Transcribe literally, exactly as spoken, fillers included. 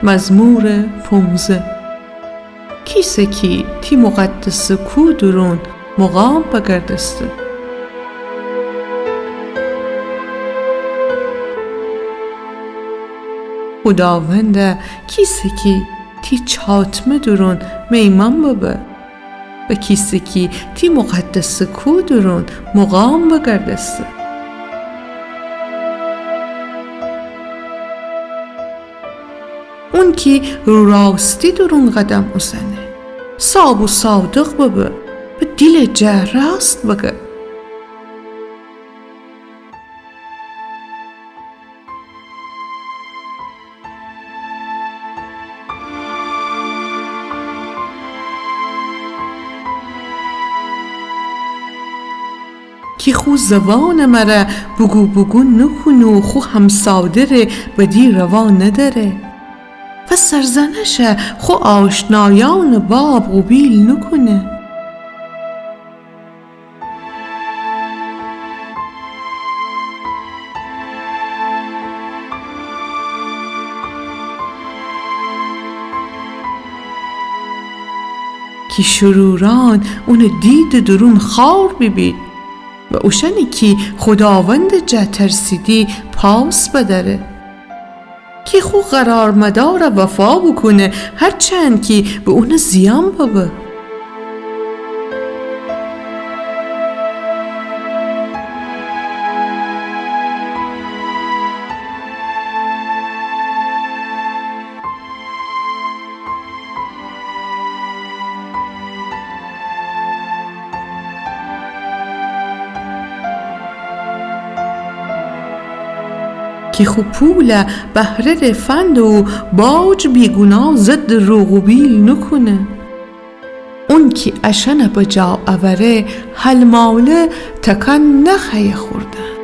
مزمور پونزده. کیسه کی تی مقدسٚ کو دورون مقام بگردسته. خوداوندا، کیسه کی تی چاتمه دورون میمأن ببه و کیسه کی تی مقدسٚ کو دورون مقام بگردسته. اونکی رو راستی دورون قدم اوسنه، صاب و صادق ببه و دیلٚ جا راست بگه. کی خو زوانٚ مره بوگو بوگو نوکونه و خو همساده ره بدی روا ندأره و سرزنشه خو آشنایأنٚ باب قوبیل نوکونه. کی شرورأن اونٚ دیدٚ دورون خوأر بیبید و اوشأنی کی خوداوندٚ جا ترسیدی پاس بدأره. کی خو قرارمدارَ وفا بوکونه، هرچند کی به اون زیان ببه. کی خو پولَ بهره‌ره فنده و باج بیگونا ضدٚ رو قوبیل نوکونه. اونکی اشأنَ بجا اوره، هلماله تکان نخأیه خوردن.